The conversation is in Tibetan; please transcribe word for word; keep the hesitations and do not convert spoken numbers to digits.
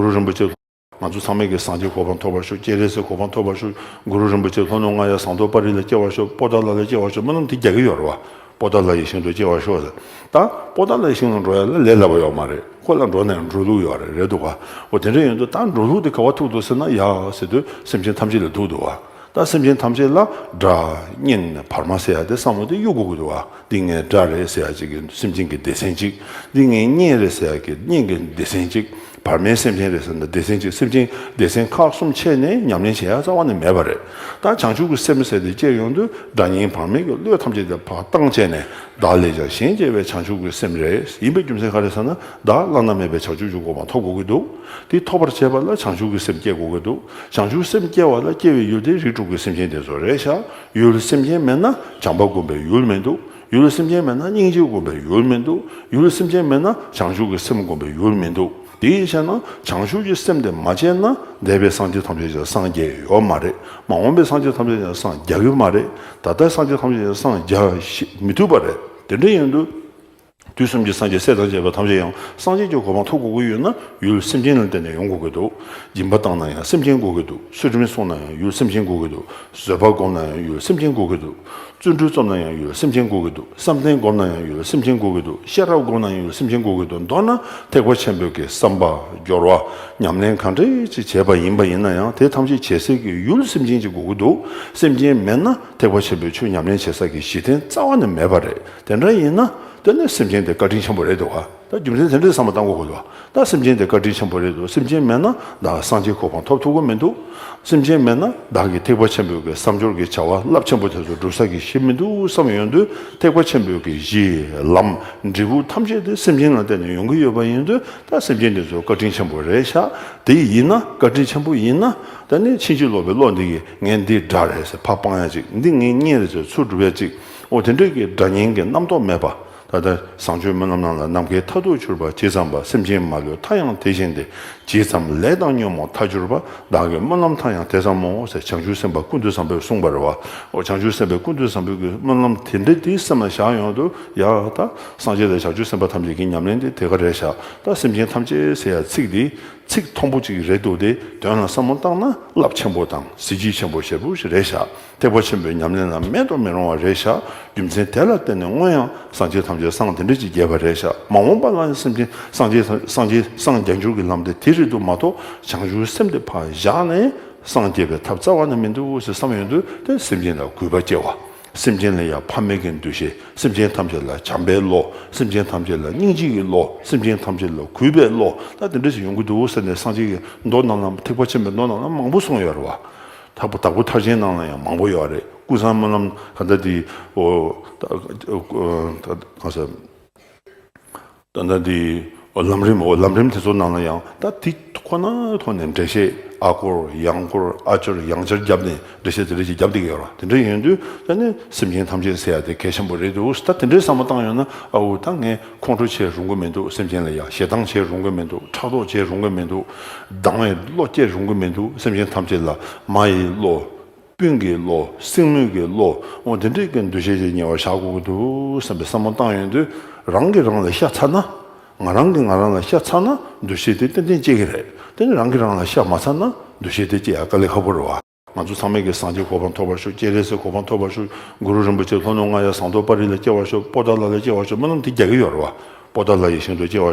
གུ་རུ་རིན་པོ་ཆེ། ང་ཚོ་ཚང་མས་ཀྱི་སངས་རྒྱས་གོ་འཕང་ཐོབ་པར་ཤོག། སྤྱན་རས་གཟིགས་གོ་འཕང་ཐོབ་པར་ཤོག། གུ་རུ་རིན་པོ་ཆེ་ལྷོ་ནུབ་རྔ་ཡབ་ཟངས་མདོག་དཔལ་རི་ལ་སྐྱེ་བར་ཤོག། པོ་ཏཱ་ལ་ལ་སྐྱེ་བར་ཤོག། སྨོན་ལམ་དེ་རྒྱག་གི་ཡོད་རེད་བ། པོ་ཏཱ་ལ་ཡི་ཞིང་དུ་སྐྱེ་བར་ཤོག་ཟེར། ད་པོ་ཏཱ་ལ་ཡི་ཞིང་ལ་འགྲོ་ཡ་ལ་ལས་སླ་པོ་ཡོད་མ་རེད། ཁོ་ལ་འགྲོ་ནས་འགྲོ་ལུགས་ཡོད་རེད། རེད་འདུག་ག་འོ་དེ་འདྲ་ཡིན་དུས་ད་འགྲོ་ལུགས་དེ་ག་བ་ཐུག་འདུག་ཟེར་ན། ཡ་ཟེར་དུས་སེམས་ཅན་ཐམས་ཅད་ལ་ཐུག་འདུག་བ། ད་སེམས་ཅན་ཐམས་ཅད་ལ་དགྲ་གཉེན་བར་མ་ཟེར་ཡ་དེ་བསམ་བློ་དེ་གཡུག་དགོས་ཀྱི་འདུག་བ། འདི་ངའི་དགྲ་རེད་ཟེར་ཡ་གཅིག་གི་སེམས་ཅན་གྱི་སྡེ་ཚན་གཅིག་འདི་ངའི་གཉེན་རེད་ཟེར་ཡ་གི་གཉེན་གྱི་སྡེ་ཚན་གཅིག་བར་མའི་སེམས་ཅན་རེད་ཟེར་ན་སྡེ་ཚན་གཅིག་སེམས་ཅན་སྡེ་ཚན་ཁག་གསུམ་ཕྱེ་ནས་ཉམས་ལེན་བྱེད་ཡ་རྩ་བ་ནས་མེད་པ་རེད། ད་བྱང་ཆུབ་ཀྱི་སེམས་ཟེར་དེ་སྐྱེ་ཡོང་དུས་དགྲ་གཉེན་བར་མའི་གི་བློ་ཐམས་ཅད་དེ་ཕར་བཏང་བྱས་ནས། བདག་ལས་ཀྱང་གཞན་གཅེས་པའི་བྱང་ཆུབ་ཀྱི་སེམས་རེད། ཡིན་པའི་རྒྱུ་མཚན་ག་རེ་ཟེར་ན། བདག་བླ་ན་མེད་པའི་བྱང་ཆུབ་ཀྱི་གོ་འཕང་ཐོབ་དགོས་ཀྱི་འདུག་དེ་ཐོབ་པར་བྱེད་པ་ལ་བྱང་ཆུབ་ཀྱི་སེམས་སྐྱེ་དགོས་ཀྱི་འདུག་བྱང་ཆུབ་སེམས་སྐྱེ་བ་ལ་སྐྱེ་བའི་ཡུལ་དེ་རིགས་དྲུག་གི་སེམས་ཅན་དེ་ཚོ་རེད་ཤག་ཡུལ་སེམས་ཅན་མེད་ན་བྱམས་པ་སྒོམ་པའི་ཡུལ་མི་འདུག་ཡུལ་སེམས་ཅན་མེད་ན་སྙིང་རྗེ་སྒོམ་པའི་ཡུལ་མི་འདུག་ཡུལ་སེམས་ཅན་མེད་ན་བྱང་ཆུབ་ཀྱི་སེམས་སྒོམ་པའི་ཡུལ་མི་འདུག་དེའི་ཕྱིར་ན་བྱང་ཆུབ་ཀྱི་སེམས་དེ་མ་སྐྱེས་ན་འདས་པའི་སངས་རྒྱས་ཐམས་ཅད་ཀྱང་སངས་རྒྱས་ཡོད་མ་རེད། མ་འོངས་པའི་སངས་རྒྱས་ཐམས་ཅད་ཀྱང་སངས་རྒྱ་གི་མ་རེད། ད་ལྟའི་སངས་རྒྱས་ཐམས་ཅད་ཀྱང་སངས་རྒྱ་ཤེས་མི་ཐུབ་པ་རེད། དེ་འདྲ་ཡིན་དུས། དུས་གསུམ་གྱི་སངས་རྒྱས་སྲས་དང་བཅས་པ་ཐམས་ཅད་ཡང་སངས་རྒྱས་ཀྱི་གོ་འཕང་ཐོབ་དགོས་ཀྱི་ཡོད་ན་ཡུལ་སེམས་ཅན་ལ་བརྟེན་ནས་ཡོང་དགོས་ཀྱི་འདུག་སྦྱིན་པ་བཏང་ན་ཡང་སེམས་ཅན་དགོས་ཀྱི་འདུག་ཚུལ་ཁྲིམས་སྲུང་ན་ཡང་ཡུལ་སེམས་ཅན་དགོས་ཀྱི་འདུག་བཟོད་པ་སྒོམ་ན་ཡང་ཡུལ་སེམས་ཅན་དགོས་ཀྱི་འདུག་བརྩོན་འགྲུས་རྩོམ་ན་ཡང་ཡུལ་སེམས་ཅན་དགོས་ཀྱི་འདུག་བསམ་གཏན་སྒོམ་ན་ཡང་ཡུལ་སེམས་ཅན་དགོས་ཀྱི་འདུག་ཤེས་རབ་སྒོམ་ན་ཡང་ཡུལ་སེམས་ཅན་དགོས་ཀྱི་འདུག་མདོར་ན་ཐེག་པ་ཆེན་པོའི་གི་བསམ་པ་སྦྱོར་བ་ཉམས་ལེན་གང་འདྲ་ཅིག་བྱས་པ་ཡིན་པ་ཡིན་ན་ཡང་དེ་ཐམས་ཅད་བྱེད་སའི་གི་ཡུལ་སེམས་ཅན་ཅིག་དགོས་ཀྱི་འདུག་སེམས་ཅན་མེད་ན་ཐེག་པ་ཆེན་པོའི་ཆོས་ཉམས་ལེན་བྱེད་ས་གི་གཞི་རྟེན་རྩ་བ་ནས་མེད་པ་རེད། དེ་འདྲ་ཡིན་ན་དེ་ནི་སེམས་ཅན་དེ་བཀའ་དྲིན་ཆེན་པོ་རེད་འདུག་ག་ད་རྒྱུ་མཚན་དེ་འདྲའི་བསམ་བློ་བཏང་དགོས་ཀྱི་འདུག་ད་སེམས་ཅན་དེ་བཀའ་དྲིན་ཆེན་པོ་རེད་འདུག་སེམས་ཅན་མེད་ན་བདག་སངས་རྒྱས་གོ་འཕང་ཐོབ་ཐུབ་ཀྱི་མི་འདུག་སེམས་ཅན་མེད་ན་བདག་གིས་ཐེག་པ་ཆེན་པོའི་གི་བསམ་སྦྱོར་གྱི་བྱ་བ་རླབས་ཆེན་པོ་དེ་ཚོ་སྒྲུབ་ས་གི་གཞི་མི་འདུག་བསམ་ཡོང་དུས་ཐེག་པ་ཆེན་པོའི་གི་གཞི་ལམ་འབྲས་བུ་ཐམས་ཅད་དེ་སེམས་ཅན་ལ་བརྟེན་ནས་ཡོང་གི་ཡོད་པ་ཡིན་དུས་ད་སེམས་ཅན་དེ་ཚོ་བཀའ་དྲིན་ཆེན་པོ་རེད་ཤག་དེ་ཡིན་ན་བཀའ་དྲིན་ཆེན་པོ་ཡིན་ན་ད་ནི་ཕྱིན་ཅི་ལོག་པའི་བློ་འདི་གིས་ངས་འདི་དགྲ་རེད་ཟེར་ཕར་སྤང་ཡ་ཅིག་འདི་ངའི་གཉེན་རེད་ཟེར་ཚུར་སྒྲུབ་ཡ་ཅིག་འོ་དེ་འདྲའི་གི་དགྲ་གཉེན་གྱི་རྣམ་རྟོག་མེད་པ། ད་ལྟ་བཟང་སྤྱོད་སྨོན་ལམ་རྣམས་ལ་ནམ་མཁའི་མཐའ་ཐུག་གྱུར་པ་ཇི་ཙམ་པ། སེམས་ཅན་མ་ལུས་མཐའ་ཡང་དེ་བཞིན་ཏེ། ཇི་ཙམ་ལས་དང་ཉོན་མོངས་མཐའ་གྱུར་པ། བདག་གི་སྨོན་ལམ་མཐའ་ཡང་དེ་ཙམ་མོ། ཟེར་བྱང་ཆུབ་སེམས་དཔའ་ཀུན་ཏུ་བཟང་པོས་གསུངས་པ་རེད་བ། འོ་བྱང་ཆུབ་སེམས་དཔའ་ཀུན་ཏུ་བཟང་པོའི་གི་སྨོན་ལམ་དེ་འདྲ་དེ་སེམས་ལ་བཞག་ཡོང་དུས་ཡ་ད་སངས་རྒྱས་དང་བྱང་ཆུབ་སེམས་དཔའ་ཐམས་ཅད་ཀྱི་ཉམས་ལེན་དེ་དེ་ག་རེད་ཤག་ད་སེམས་ཅན་ཐམས་ཅད་ཟེར་ཡ་ཚིག་འདི་ཚིག་མཐོན་པོ་གཅིག་རེད་འདུག་སྟེ་དོན་ལ་བསམ་བློ་བཏང་ན་རླབས་ཆེན་པོ་དང་གཟི་བརྗིད་ཆེན་པོ་ཞེ་པོ་ཞིག་རེད་ཤག་ཐེག་པ་ཆེན་པོའི་ཉམས་ལེན་ལ་མེད་དུ་མི་རུང་བ་རེད་ཤག་རྒྱུ་མཚན་དེ་ལ་བརྟེན་ནས་སྔོན་ཡང་སངས་རྒྱས་ཐམས་ཅད་སངས་དེ་འདྲ་ཅིག་རྒྱས་པ་རེད་ཤག་མ་འོངས་པ་ལ་ཡང་སེམས་ཅན་སངས་རྒྱས་སངས་རྒྱས་སངས་རྒྱས་འགྱུར་གྱི་ལམ་དེ་དེ་རེད་འདུག་མ་གཏོགས་བྱང་ཆུབ་སེམས་དེ་ཕར་བཞག་ནས་སངས་རྒྱས་པའི་ཐབས་རྩ་བ་ནས་མི་འདུག་ཟེར་བསམ་ཡོང་དུས་དེ་སེམས་ཅན་ལ་གུས་པ་སྐྱེ་བ། སེམས་ཅན་ལ་ཡང་ཕ་མའི་གི་འདུ་ཤེས། སེམས་ཅན་ཐམས་ཅད་ལ་བྱམས་པའི་བློ། སེམས་ཅན་ཐམས་ཅད་ལ་སྙིང་རྗེ་གི་བློ། སེམས་ཅན་ཐམས་ཅད་ལ་གུས་པའི་བློ། ད་དེ་འདྲ་ཞིག་ཡོང་གི་འདུག་ཟེར་ནས་སངས་རྒྱས་ཀྱི་མདོ་ནང་ལ་ཐེག་པ་ཆེན་པོའི་མདོ་ནང་ལ་མང་པོ་གསུངས་ཡོད་རེད་བ། དྭགས་པོ་དྭགས་པོ་ཐར་ཆེན་ནང་ལ་ཡང་མང་པོ་ཡོད་རེད། ཀུན་བཟང་སྨོན་ལམ་ག་ད་དེ་འོ་ད་ག་ས། ད་ལྟ་འདི་ལམ་རིམ་འོ་ལམ་རིམ་དེ་ཚོ་ནང་ལ་ཡང་ད་དེ་ཁོ་ན་ཐོག་ནས་འགྲེལ་བཤད་ཨ་སྐོར་ཡང་སྐོར་ཨ་སྐོར་ཡང་སྐོར་བརྒྱབ་ནས་འགྲེལ་བཤད་དེ་འདྲ་ཞིག་བརྒྱབ་བསྡད་ཀྱི་ཡོད་རེད། དེ་འདྲ་ཡིན་དུས་ད་ནི་སེམས་ཅན་ཐམས་ཅད་ཟེར་ཡ་དེ་གལ་ཆེན་པོ་རེད་འདུག་ད་དེ་འདྲའི་བསམ་བློ་བཏང་ཡོང་ན་ཨ་འུ་ད་ངས་ཁོང་ཁྲོ་བྱེད་རུང་གི་མི་འདུག་སེམས་ཅན་ལ་ཡང་ཞེ་སྡང་བྱེད་རུང་གི་མི་འདུག་ཕྲག་དོག་བྱེད་རུང་གི་མི་འདུག་སྡང་བའི་བློ་སྐྱེ་རུང་གི་མི་འདུག་སེམས་ཅན་ཐམས་ཅད་ལ་མ་ཡི་བློ། སྤུན་གྱི་བློ། སྲིང་མོ་གི་བློ། འོ་དེ་འདྲའི་གི་འདུ་ཤེས་ཅིག་ཉེ་བར་བཞག་དགོས་ཀྱི་འདུག་བསམ་པའི་བསམ་བློ་བཏང་ཡོང་དུས་རང་གིས་རང་ལ་ཤ་ཚ་ན། ང་རང་གིས་ང་རང་ལ་ཤ་ཚ་ན་འདུ་ཤེས་དེ་ཏན་ཏན་སྐྱེ་གི་རེད། དེ་ནི་རང་གིས་རང་ལ་ཤ་མ་ཚ་ན་འདུ་ཤེས་དེ་སྐྱེ་ཡ་དཀའ་ལས་ཁག་པོ་རེད་བ། ང་ཚོ་ཚང་མས་ཀྱི་སངས་རྒྱས་གོ་འཕང་ཐོབ་པར་ཤོག་སྤྱན་རས་གཟིགས་གོ་འཕང་ཐོབ་པར་ཤོག་གུ་རུ་རིན་པོ་ཆེ་ལྷོ་ནུབ་རྔ་ཡབ་ཟངས་མདོག་དཔལ་རི་ལ་སྐྱེ་བར་ཤོག་པོ་ཏཱ་ལ་ལ་སྐྱེ་བར་ཤོག་སྨོན་ལམ་དེ་རྒྱག་གི་ཡོད་རེད་བ། པོ་ཏཱ་ལ་ཡི་ཞིང་དུ་སྐྱེ་བར།